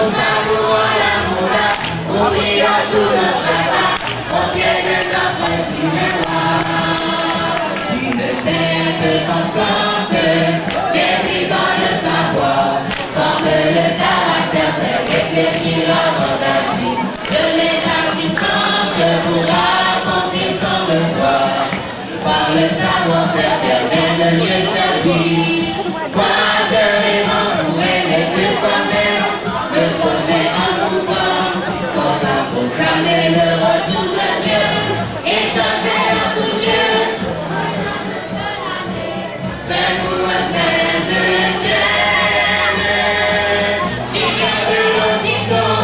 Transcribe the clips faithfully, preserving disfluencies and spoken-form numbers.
Nous avons l'amour là, oublions tout le tracas, au pied de notre petit miroir. Une tête pensante, méprisant le savoir, forme le caractère, fait réfléchir avant d'agir. De l'énergie sans pour accomplir son devoir. Par le savoir-faire, faire bien de Dieu servir. Voir de raison pour aimer que soi-même, le prochain en tout temps. Pour proclamer le retour de Dieu, échapper à tout lieu. Fais-nous un pain, je t'aime. Tu viens de l'horizon,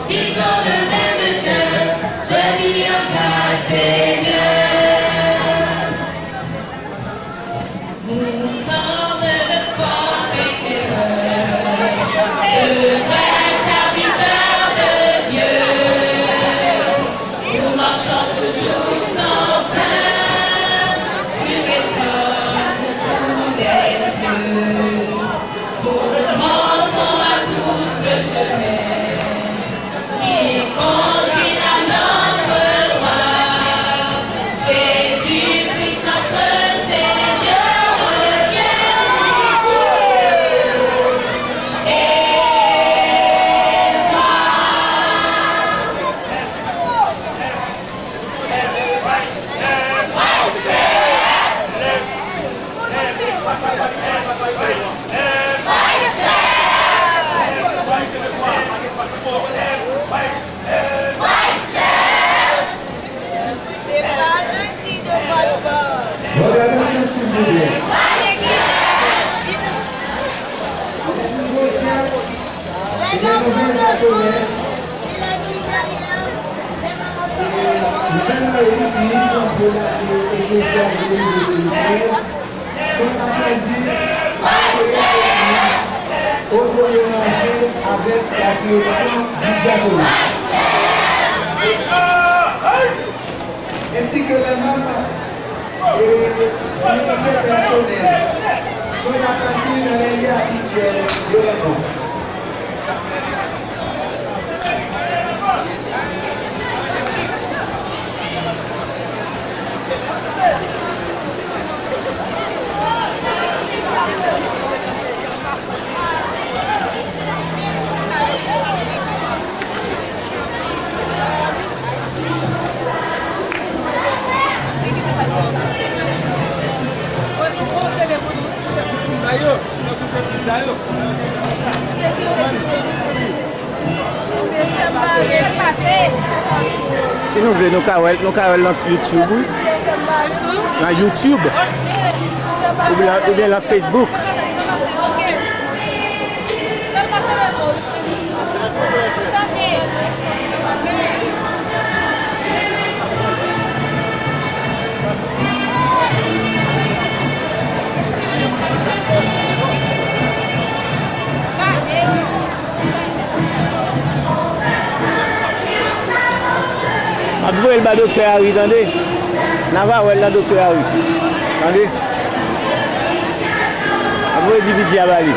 disons le même cœur. Je m'y engage, Seigneur. Nous sommes de forts éclaireurs, de vrais serviteurs de Dieu. Nous marchons toujours sans crainte, une grâce pour les yeux. Nous montrons à tous le chemin qui conduit à notre roi. Jésus-Christ, notre Seigneur, revient pour nous. Et toi, Bon, gade sa, silvouplè. Nouvèl layik li antre nan legliz Eklezya de Bondye de Lil trèz, san atandi, antre nan legliz o premye ranje avèk la direksyon di dyakona. Ainsi que les membres et ministères personnels sont attendus dans les lieux habituels de rencontre. Si nou vle, nou ka wè, nou ka wè l nan YouTube, wi. Nan YouTube. Oubyen, oubyen nan Facebook. M ap voye l ba doktè Harry, tande. N a va wè l nan doktè Harry. Tande. M ap voye D V D a ba li.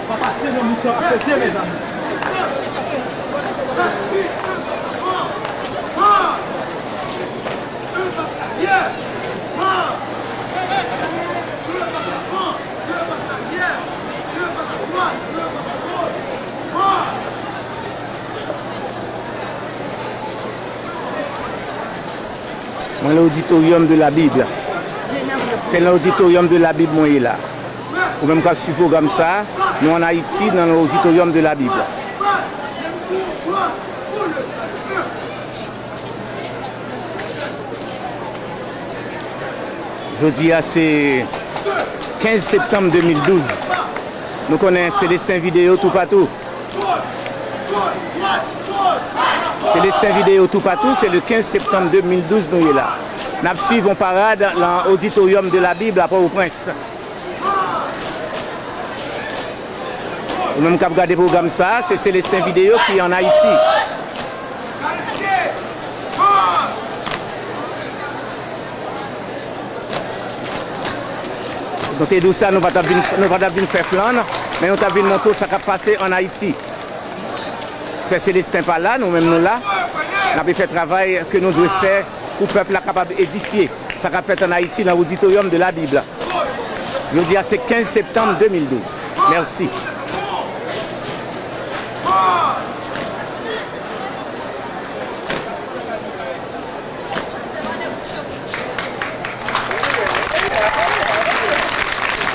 Papa, se nan mitan, se de, mezanmi. Yeah! Auditorium de la Bible. Se nan Auditorium de la Bible mwen ye la. Ou menm k ap swiv pwogram sa a, nou ann Ayiti, nan Auditorium de la Bible. Jodi a se kenz septanm de mil douz. Nou konnen Celestin Vidéo toupatou. Celestin Vidéo toupatou, se le kenz septanm de mil douz nou ye la. N ap swiv yon parad nan Auditorium de la Bible a Pòtoprens. Ou menm k ap gade pwogram sa a, se Celestin Vidéo ki ann Ayiti. Nou te di w sa, nou pa t ap vin, nou pa t ap vin fè flann, men nou t ap vin montre w sa k ap pase ann Ayiti. Sè Celestin pa la, nou menm nou la. N ape fè travay ke nou dwe fè pou pèp la kapab edifye. Sa k ap fèt ann Ayiti nan Auditorium de la Bible. Jodi a se kenz septanm de mil douz. Mèsi.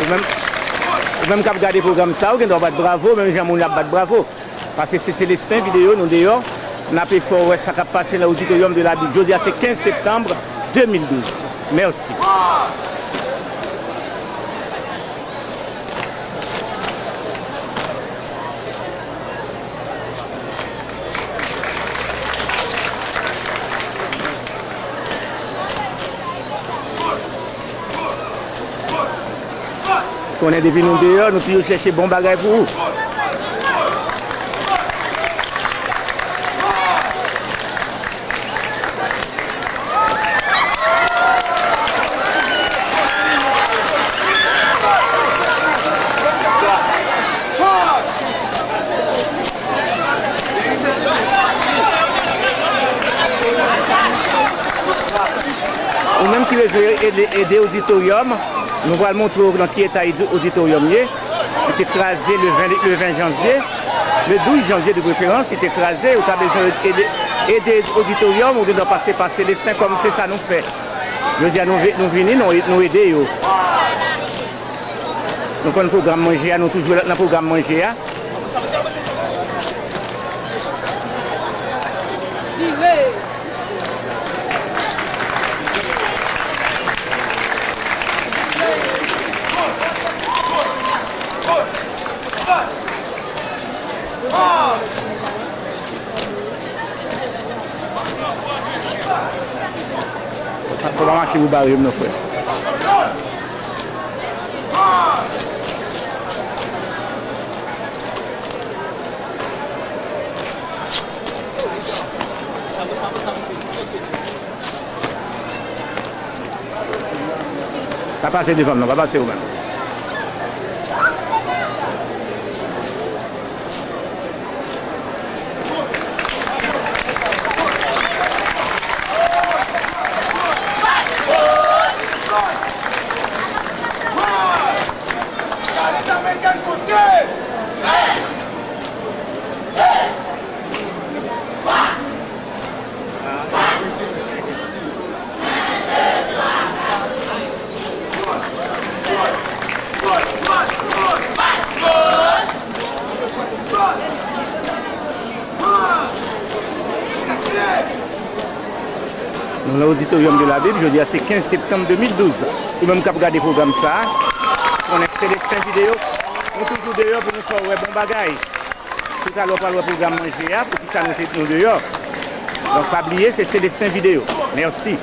Ou menm, ou menm k ap gade pwogram sa a, ou gen dwa bat bravo, menm jan moun yo ap bat bravo. Paske se Celestin Vidéo, nou deyò, n ape fè w wè sa k ap pase nan Auditorium de la Bible. Jodi a se kenz septanm de mil douz. Mèsi. Konnen depi nou deyò, nou toujou chèche bon bagay pou ou. Ou menm ki bezwen ede, ede Auditorium, nou pral montre w nan ki eta edi-, Auditorium ye. Li te kraze le ven, le ven janvye, le douz janvye de preferans, li te kraze. Ou ta bezwen ede, ede Auditorium, ou te dwe pase pa Celestin, kòm se sa nou fè. Jodi a nou ve-, nou vini, nou, nou ede yo. Nou konn pwogram manje a, nou toujou nan pwogram manje a. Fò pa mache pou bare m non, frè. Pa pase devan m non, pa pase ou menm. Nou nan Auditorium de la Bible, jodi a se kenz septanm de mil douz. Ou menm k ap gade pwogram sa a, konnen Celestin Vidéo, nou toujou deyò pou nou fè w wè bon bagay. Toutalè w pral wè pwogram manje a, poukisa nou te, nou deyò. Donk, pa bliye, se Celestin Vidéo. Mèsi.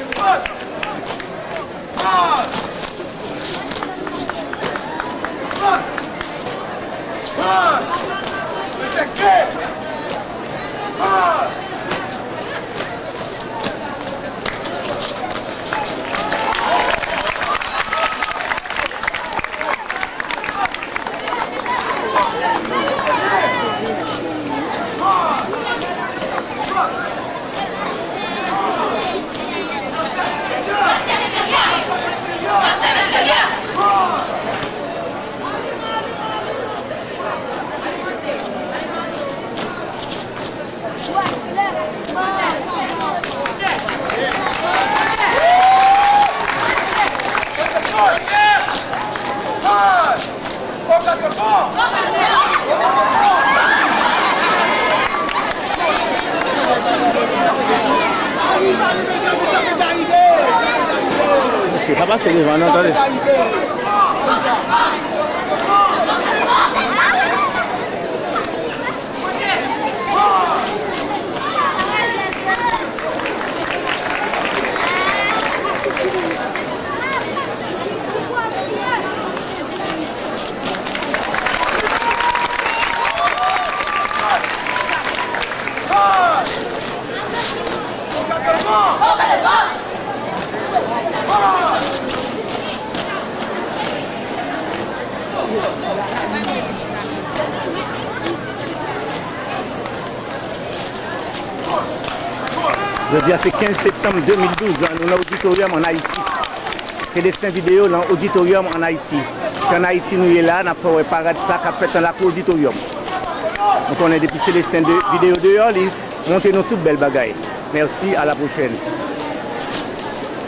Mesye, pa pase devan non, tande. Jodi a se kenz septanm de mil douz, nou nan oditoryòm ann Ayiti. Célestin Vidéo nan oditoryòm ann Ayiti. Se ann Ayiti nou ye la, n ap fè wè parad sa k ap fèt nan lakou oditoryòm. Nou konnen depi Célestin de, Vidéo deyò, li montre nou tout bèl bagay. Mèsi, a la pwochèn.